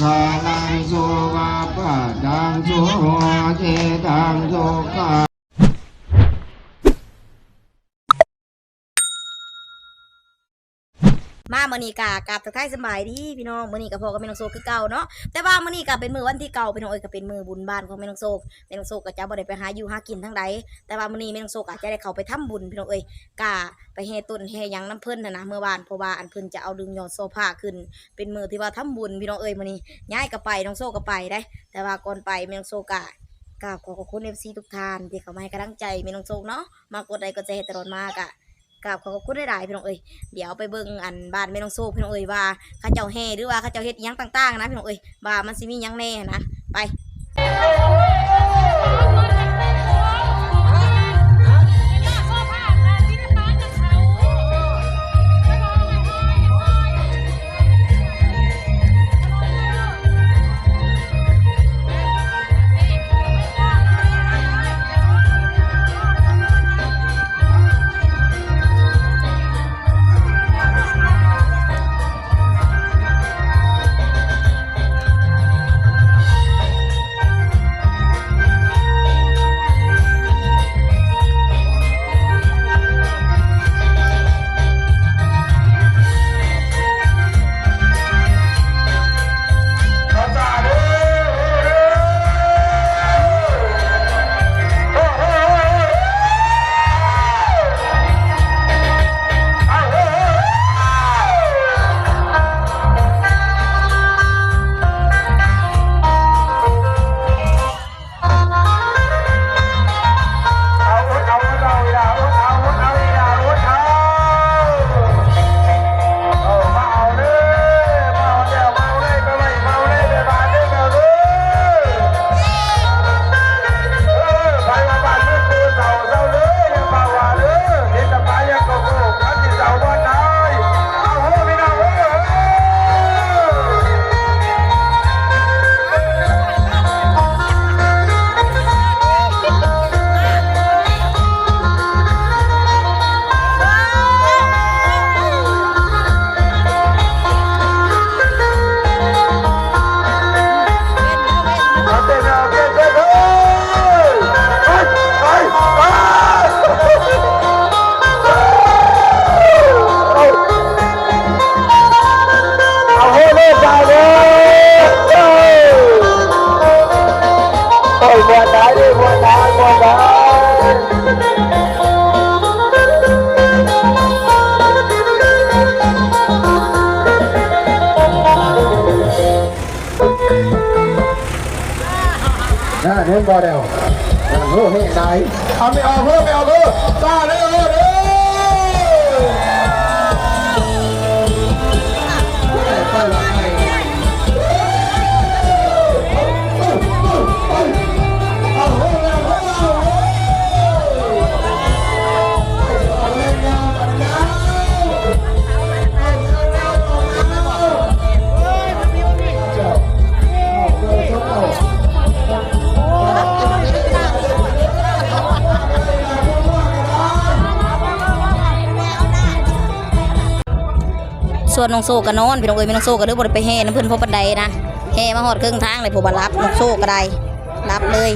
ຄາລັງ ໂສວະປະດາງ ໂສ ເຈຕັງ ໂສກາ ມາມື້ນີ້ກະກາບທັກທາຍສະບາຍດີພີ່ນ້ອງ, ມື້ນີ້ກະພໍ້ກັບແມ່ນ້ອງໂຊກຄືເກົ່າເນາະ. ແຕ່ວ່າມື້ນີ້ກະເປັນມື້ວັນທີເກົ້າ ພີ່ນ້ອງເອີຍ, ກະເປັນມື້ບຸນບ້ານຂອງແມ່ນ້ອງໂຊກ. ແມ່ນ້ອງໂຊກກະຈະບໍ່ໄດ້ໄປຫາຢູ່ຫາກິນທາງໃດ, ແຕ່ວ່າມື້ນີ້ແມ່ນ້ອງໂຊກກະຈະໄດ້ເຂົ້າໄປທຳບຸນ ພີ່ນ້ອງເອີຍ, ກະໄປແຫ່ຕົ້ນແຫ່ຫຍັງນຳເພິ່ນຫັ້ນນະ ເມື່ອວານ, ເພາະວ່າອັນເພິ່ນຈະເອົາດຶງຍອດໂຊພາຂຶ້ນ ເປັນມື້ທີ່ວ່າທຳບຸນ ພີ່ນ້ອງເອີຍ. ມື້ນີ້ຍາຍກະໄປ ນ້ອງໂຊກະໄປເດ້, ແຕ່ວ່າກ່ອນໄປແມ່ນ້ອງໂຊກະກາບຂອບຂອບຄຸນເອັຟຊີທຸກທ່ານທີ່ເຂົ້າມາໃຫ້ກຳລັງໃຈແມ່ນ້ອງໂຊກເນາະ, ມາກົດໄລກົດແຊໃຫ້ຕະຫຼອດມາ ກະ ກາບຂອບຂອບຄຸນຫຼາຍໆ ພີ່ນ້ອງເອີຍ. ດຽວໄປເບິ່ງອັນບ້ານແມ່ນ້ອງໂຊກ ພີ່ນ້ອງເອີຍ ວ່າເຂົາເຈົ້າແຫ່ ຫຼືວ່າເຂົາເຈົ້າເຮັດອີ່ຫຍັງຕ່າງໆນະ ພີ່ນ້ອງເອີຍ, ວ່າມັນຊິມີຫຍັງແດ່ຫັ້ນນະ. ໄປ. ໂອ້ຍ ມ່ວນຫຼາຍເດ້ ມ່ວນຫຼາຍ ມ່ວນຫຼາຍ. ເຫັນບໍ່ແລ້ວ ໂອ້ ແຮງຫຼາຍ. ເອົາ ແມ່ອອກເດີ ແມ່ອອກເດີ ຊາເດີ ເດີ. ສ່ວນນ້ອງໂຊກະນອນ ພີ່ນ້ອງເອີຍ, ແມ່ນ້ອງໂຊກະເລີຍບໍ່ໄດ້ໄປແຫ່ນຳເພິ່ນພໍປານໃດນະ, ແຫ່ມາຮອດເຄິ່ງທາງແລ້ວ ເພາະວ່າຫຼັບ, ນ້ອງໂຊກະໄດ້ ຫຼັບເລີຍ.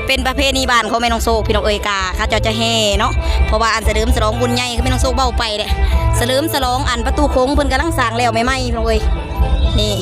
ເປັນປະເພນີບ້ານຂອງແມ່ນ້ອງໂຊກ ພີ່ນ້ອງເອີຍ, ກະເຂົາເຈົ້າຈະແຫ່ເນາະ, ເພາະວ່າອັນສະເຫຼີມສະຫຼອງບຸນໃຫຍ່ ຄືແມ່ນ້ອງໂຊກເວົ້າໄປແຫຼະ, ສະເຫຼີມສະຫຼອງອັນປະຕູໂຂງ ເພິ່ນກຳລັງສ້າງແລ້ວໃໝ່ໆ ພີ່ນ້ອງເອີຍ ນີ້.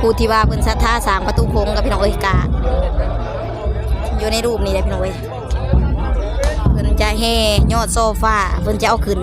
ຜູ້ທີ່ວ່າເພິ່ນສັດທາສ້າງປະຕູໂຂງ ກັບພີ່ນ້ອງເອີຍ ກະຢູ່ໃນຮູບນີ້ແຫຼະພີ່ນ້ອງເອີຍ. ເພິ່ນຈະແຫ່ຍອດຊໍ່ຟ້າ ເພິ່ນຈະເອົາຂຶ້ນ.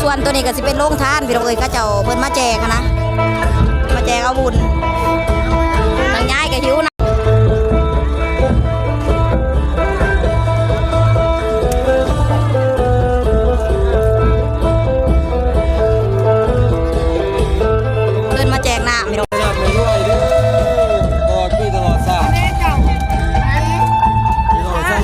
ສ່ວນໂຕນີ້ກໍຊິເປັນໂຮງທານພີ່ນ້ອງເອີຍ ເຂົາເຈົ້າເພິ່ນມາແຈກຫັ້ນນະ ມາແຈກເອົາບຸນ ທາງຍາຍກໍຫິວນະ. ເພິ່ນມາແຈກນ້ຳພີ່ນ້ອງ. ຕະຫຼອດປີ ຕະຫຼອດຊາດ ຕະຫຼອດຊາດ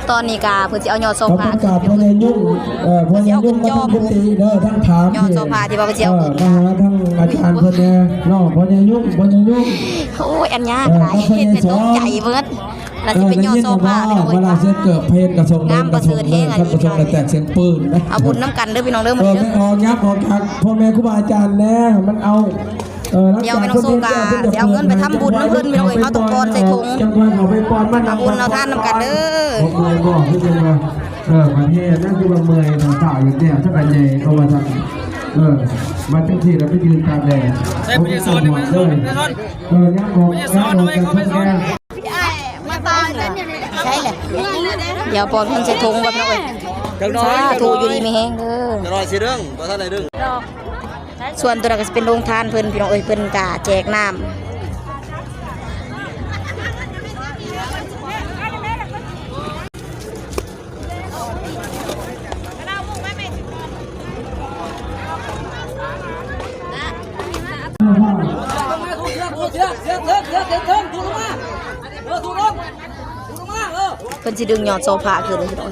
ຕອນນີ້ກະເພິ່ນຊິເອົາຍອດຊໍ່ຟ້າຂຶ້ນ ພໍ່ໃຫຍ່ຍຸ່ງ ເອີ ພໍ່ໃຫຍ່ຍຸ່ງ ມາທາງກຸຕິເດີ ທາງຖາມ ຍອດຊໍ່ຟ້າທີ່ວ່າເພິ່ນຊິເອົາຂຶ້ນ ມາຫາທາງອາຈານເພິ່ນແດ່ເນາະ ພໍ່ໃຫຍ່ຍຸ່ງ ພໍ່ໃຫຍ່ຍຸ່ງ. ໂອ້ຍ ອັນຍາກຫຼາຍ ເຮັດໃຫ້ຕົກໃຈເບິດ. ລະຊິເປັນຍອດຊໍ່ຟ້າພີ່ນ້ອງເອີຍ ເວລາເສຍເກີບເພນກະສົ່ງເດີ ງາມປະເສີດແຮງອັນນີ້ ກະສົ່ງແຕ່ແຕກສຽງປືນນະ. ເອົາບຸນນຳກັນເດີພີ່ນ້ອງເດີ ເອີ ແມ່ນອອກຍັບອອກຈາກພໍ່ແມ່ຄູບາອາຈານແດ່ ໃຫ້ມັນເອົາ ເອີ ດຽວແມ່ນ້ອງໂຊກະຊິເອົາເງິນໄປທຳບຸນນຳເພິ່ນພີ່ນ້ອງເອີຍ ເຮົາຕ້ອງປ່ອນໃສ່ຖົງ ເອົາບຸນເອົາທານນຳກັນເດີ. ເອີ ປະເທດນັ້ນຄືວ່າເມື່ອຍ ຖ້າຟ້າວຢູ່ແລ້ວ ຖ້າກັນໃຫຍ່ເຂົາວ່າຊັ້ນ ເອີ ມາຈັ່ງຊີ້ລະໄປຢືນຕາກແດດ ເອີ ຍັງບໍ່ ຍັງບໍ່ ດຽວປອນເພິ່ນໃສ່ຖົງກ່ອນພີ່ນ້ອງເອີຍ ສາທຸ ຢູ່ດີມີແຮງເດີ ຈັກໜ້ອຍຊິດຶງ ບໍ່ທັນໄດ້ດຶງ. ສ່ວນໂຕນັ້ນກໍຊິເປັນໂຮງທານເພິ່ນພີ່ນ້ອງເອີຍ ເພິ່ນກະແຈກນ້ຳ. ເພິ່ນຊິດຶງຍອດຊໍ່ຟ້າຂຶ້ນພີ່ນ້ອງ.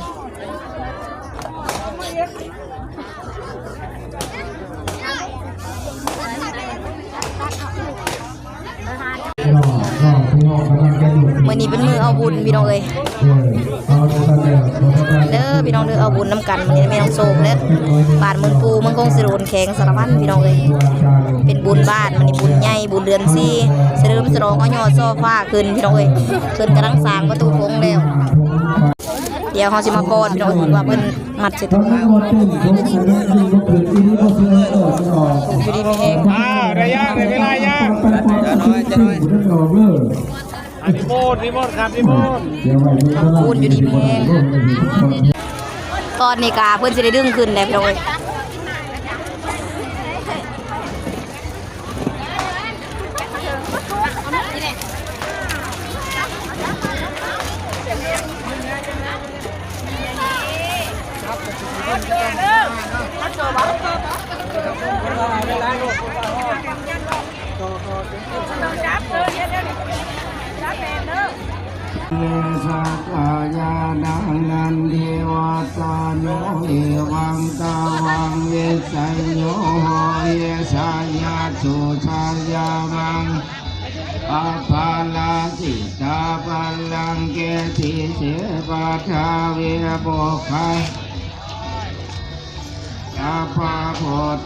ມື້ນີ້ເປັນມື້ເອົາບຸນພີ່ນ້ອງເອີຍ ເດີພີ່ນ້ອງເດີ ເອົາບຸນນຳກັນ. ມື້ນີ້ແມ່ນ້ອງໂຊກເດີ ບ້ານເມືອງປູ່ ເມືອງຄົງເຊໂດນ ແຂວງສາລະວັນພີ່ນ້ອງເອີຍ ເປັນບຸນບ້ານ ມື້ນີ້ບຸນໃຫຍ່ ບຸນເດືອນສີ່ ສະເຫຼີມສະຫຼອງເອົາຍອດຊໍ່ຟ້າຂຶ້ນພີ່ນ້ອງເອີຍ. ເພິ່ນກຳລັງສ້າງປະຕູໂຂງແລ້ວ ດຽວເຮົາຊິມາປ້ອນພີ່ນ້ອງເອີຍ ວ່າເພິ່ນ ມັດໃສ່ຖົງ ຢູ່ດີມີແຮງ ອ່າ ໄດ້ຍາກ ໄດ້ເວລາຍາກ ຈະໜ້ອຍ ຈະໜ້ອຍ ອ່າ ນິມົນ ນິມົນ ຄັບ ນິມົນ ຂອບຄຸນ ຢູ່ດີມີແຮງ. ຕ ຕອນນີ້ກະເພິ່ນຊິໄດ້ດຶງຂຶ້ນແລ້ວພີ່ນ້ອງເອີຍ. ສັກກາຍານານັນທິວັດທະໂນ ເອວັງຕະວັງ ວິໄສໂຍ ໂຫ ເຍ ໄຊຍະ ສຸ ໄຊຍະ ມັງ ອະປະລາຊິຕາ ບັນລັງເກ ສິເສ ປະທາເວ ໂພຄາ ຍະ ພະພຸດ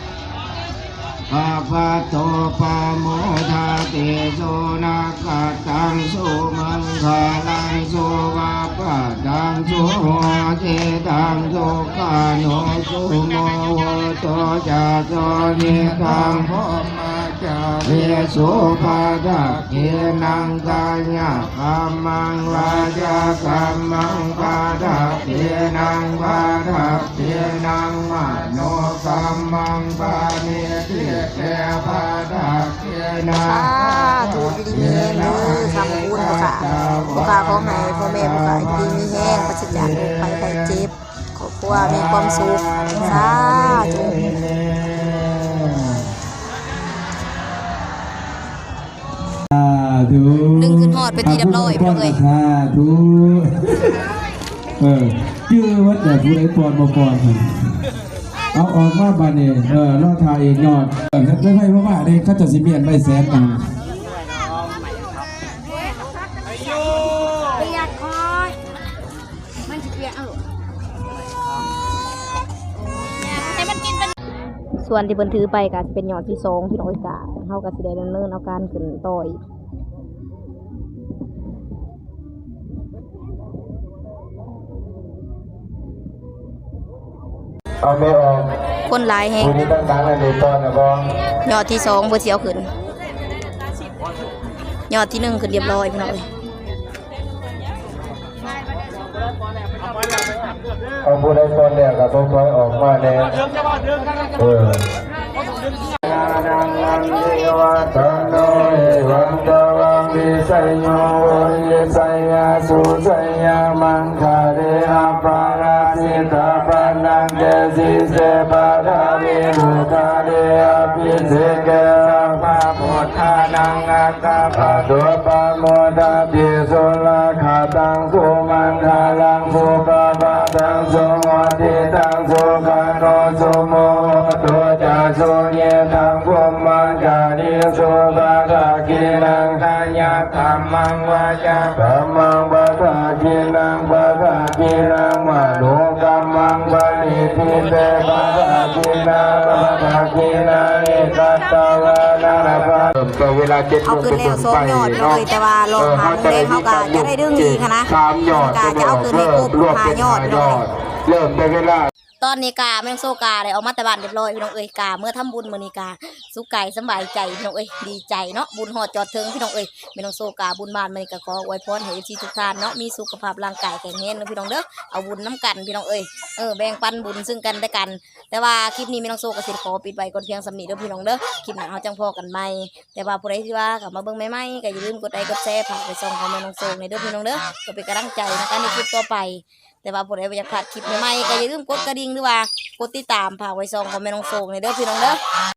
ທະ ພະໂຕ ປະໂມທາຕິ ສຸນັກຂັດຕັງ ສຸມັງຄະລັງ ສຸວັບປະດັງ ສຸໂຫຕິຕັງ ສຸຂານຸ ສຸໂມໂຫຕຸ ຈະໂສນິຕັງ ພະ ຈາຣີສຸ ປະດັກຂິນັງ ກາຍະກຳມັງ ວາຈາກຳມັງ ປະດັກຂິນັງ ປະດັກຂິນັງ ມະໂນກຳມັງ ປະນິທິເຕ ປະດັກຂິນັງ ສາທຸ ຢູ່ດີມີແຮງເດີ ຄຳຄູນຜູ້ຂ້າ ຜູ້ຂ້າ ຂໍໃຫ້ພໍ່ແມ່ຜູ້ຂ້າຢູ່ດີມີແຮງ ປາສະຈາກໂລກໄພໄຂ້ເຈັບ ຄອບຄົວມີຄວາມສຸກ ສາທຸ. ສາທຸ ດຶງຂຶ້ນຮອດເປັນທີ່ຮຽບຮ້ອຍພີ່ນ້ອງເອີຍ ສາທຸ. ເອີ ຈື່ວ່າແຕ່ຜູ້ໃດປ້ອນບໍ່ປ້ອນ ເອົາອອກມາບາດນີ້ ເອີ ລໍຖ້າອີກຍອດ ເອີ ໄປໄວ້ບໍ່ວ່າເດ້ ເຂົາເຈົ້າຊິມ້ຽນໄວ້ແສນໜຶ່ງ. ສ່ວນທີ່ເພິ່ນຖືໄປກະຊິເປັນຍອດທີສອງພີ່ນ້ອງເອີຍ ກະເຮົາກະຊິໄດ້ດຳເນີນເອົາການຂຶ້ນຕໍ່ອີກ. ເອົາແມ່ອອກ ຄົນຫຼາຍແຮງ ຜູ້ນີ້ຕັ້ງໆ ອັນນີ້ກ່ອນນະບໍ່? ຍອດທີສອງເພິ່ນຊິເອົາຂຶ້ນ ຍອດທີໜຶ່ງຂຶ້ນຮຽບຮ້ອຍພີ່ນ້ອງເອີຍ. ເອົາຜູ້ໃດກ່ອນແລ້ວກໍຕ້ອງຖອຍອອກມາແດ່ ເອີ. ຍານັງນັນທິວັດທະໂນ ເອວັງຕະວັງ ວິໄສໂຍ ໂຫ ເຍ ໄຊຍະ ສຸ ໄຊຍະ ມັງຄະເລ ອະປະລາຊິຕາ ບັນລັງເກ ສິເສ ປະທາວິ ໂພຄາເລ ອະພິເສເກ ສັບພະພຸດທານັງ ອາກາ ປະໂຕ ປະໂມທາຕິ ສຸລາຄະຕັງ ສຸມັງຄະລັງ ສຸຂະປະດັງ ສຸໂຫຕິຕັງ ສຸຂານຸ ສຸໂມໂຫຕຸ ຈະໂສນິຕັງ ພຸມມະຈາຣີສຸ ປະດັກຂິນັງ ກາຍະກຳມັງ ວາຈາກຳມັງ ປະດັກຂິນັງ ປະດັກຂິນັງ ມະໂນກຳມັງ ປະນິທິເຕ ປະດັກຂິນາ ປະດັກຂິນານິ ກັດຕະວານາ ເລີ່ມແຕ່ເວລາເຈັດໂມງເປັນຕົ້ນໄປເນາະ ເອີ ແຕ່ວ່າລອບຫ້າໂມງແລງເຮົາກໍຈະໄດ້ດຶງອີກຫັ້ນນະ ສາມຍອດ ກໍຈະເອົາຂຶ້ນໃຫ້ຄົບຫ້າຍອດເນາະ ເລີ່ມແຕ່ເວລາ ຕອນນີ້ກະແມ່ນ້ອງໂຊກະໄດ້ອອກມາແຕ່ບ້ານຮຽບຮ້ອຍພີ່ນ້ອງເອີຍ ກະເມືອທຳບຸນມື້ນີ້ກະສຸກກາຍສະບາຍໃຈພີ່ນ້ອງເອີຍ ດີໃຈເນາະ ບຸນຮອດຈອດເຖິງພີ່ນ້ອງເອີຍ. ແມ່ນ້ອງໂຊກະບຸນບ້ານມື້ນີ້ກະຂໍອວຍພອນໃຫ້ເອັຟຊີທຸກທ່ານເນາະ ມີສຸຂະພາບຮ່າງກາຍແຂງແຮງເນາະພີ່ນ້ອງເດີ ເອົາບຸນນຳກັນພີ່ນ້ອງເອີຍ ເອີ ແບ່ງປັນບຸນເຊິ່ງກັນແລະກັນ. ແຕ່ວ່າຄລິບນີ້ແມ່ນ້ອງໂຊກໍຊິຂໍປິດໄວ້ກ່ອນພຽງສ່ຳນີ້ເດີພີ່ນ້ອງເດີ ຄລິບໜ້າເຮົາຈັ່ງພໍ້ກັນໃໝ່. ແຕ່ວ່າຜູ້ໃດທີ່ວ່າເຂົ້າມາເບິ່ງໃໝ່ໆ ກໍຢ່າລືມກົດໄລກົດແຊ ຝາກໄປຊ່ອງຂອງແມ່ນ້ອງໂຊແດ່ເດີພີ່ນ້ອງເດີ ເພື່ອເປັນກຳລັງໃຈໃນການເຮັດຄລິບຕໍ່ໄປ. ແຕ່ວ່າຜູ້ໃດບໍ່ຢາກພາດຄລິບໃໝ່ໆ ກໍຢ່າລືມກົດກະດິ່ງ ຫຼືວ່າກົດຕິດຕາມ ຝາກໄວ້ຊ່ອງຂອງແມ່ນ້ອງໂຊແດ່ເດີພີ່ນ້ອງເດີ.